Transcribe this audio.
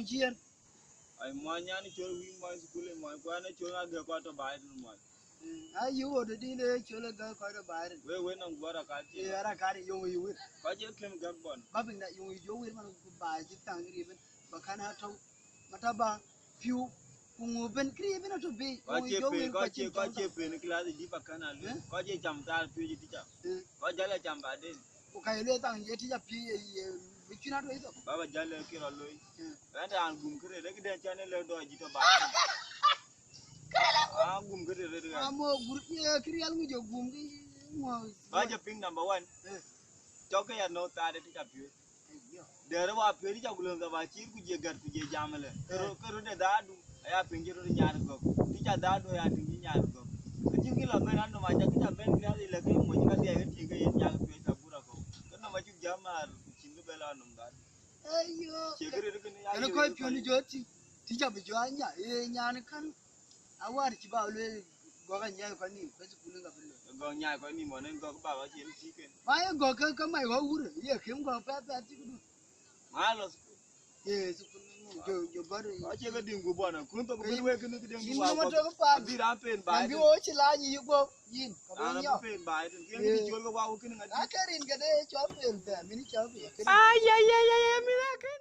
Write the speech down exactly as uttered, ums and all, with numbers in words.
Ciɛn. Ai, muɔny, nyan col wïc muɔny thukul, muɔny, ku an col agɛ̈k kɔc tɔ̈ baai tën muɔny. Mm, a yï ɣöt dï de col agɛ̈k kɔc tɔ̈ baai tën. Wek, wek nɔm guɔ̈r akat cï. Ee, ara kat yöŋ yï wir. Kɔc ë këm gäk bɔn. Ba piŋda yöŋ yï jɔ wir man ku baai cï thaŋ ribin. Ba kan a tɔ̈u. Mataba piu. Ku ŋu ben kri ben atɔ̈ bei. Kɔc ë pen, kɔc ë, kɔc ë pen class dï ba kan a luel. Eh? Kɔc ë cam thar piööc ë tïca. Eh. Kɔc jäl a cam baden. Ku ka ye luel thaŋ ye tïc apiëc ye, ye, bï cuïn atuɔ̈c thok. Baba jäl ë kë rɔt looi. Eh. Ɣɛn raan gum kërë, rek dɛn cän ë lëk dɔɔc jït tɔ̈ ba. Kërë lëk gum. Ah, gum kërë rek ɣɛn. Amo gur ye kërë rial ŋic ye gum kï ŋuɔ. Ba jɔ piŋ number one. Eh. Cɔk ke ya nɔ̈k thaar ë tïc apiööc. Dɛ̈ɛ̈r wa piööc tïc agulöŋ dhɔ̈p acït ku jie gät ku jie jam ëlë. Kë röt, kë röt de dhaadu, aya piŋ cï röt nyan gɔ̈k. Tïc adhaadu aya tïŋ cï nyan gɔ̈k. Acïn kï la bɛ̈n anɔm, aca kï ca bɛ̈n kï adhil lɛ̈k ke moc ka dhiɛɛi ke tïŋ ke yen nyak piööc thabur akɔ̈u. Ke nɔm acuk jam maar ku cïn bï bɛ la nɔm dhaadu. Ayo. Cie kërë kënë ya. Ɛn kɔc piööc jɔ tïc, tïc abï jɔ anya, ee nyan kän. Awär cï ba lueel gɔ̈k anyai kɔc nïm, ke thukul ka bï looi. Gɔ̈k nyai kɔc nïm, ɣɔn en gɔ̈k baba cïn tïken. Ma ye gɔ̈k ke, ke mac ɣɔ̈k wurë, ye këm gɔ̈k pɛth pɛth cï këdu. Ma lɔ thukul. Ye thukul, jɔ, jɔ gɔ̈t. Acie ke dïŋ gup bɔn, kun thok bï wek kënë ke dïŋ gup. Cïn wa nɔm gɔ̈k. Atök pan. Abï raan pen baai. Bï wo cï la nyi yï guɔ̈p, yïn, ka bï nyɔk. Raan abï pen baai tën, kën kë col ke wa wo kënë ŋadï. Ake rin këde cɔl pen pɛth, mini cɔl pen. Ay, ay, ay, ay, ay, mïth akën.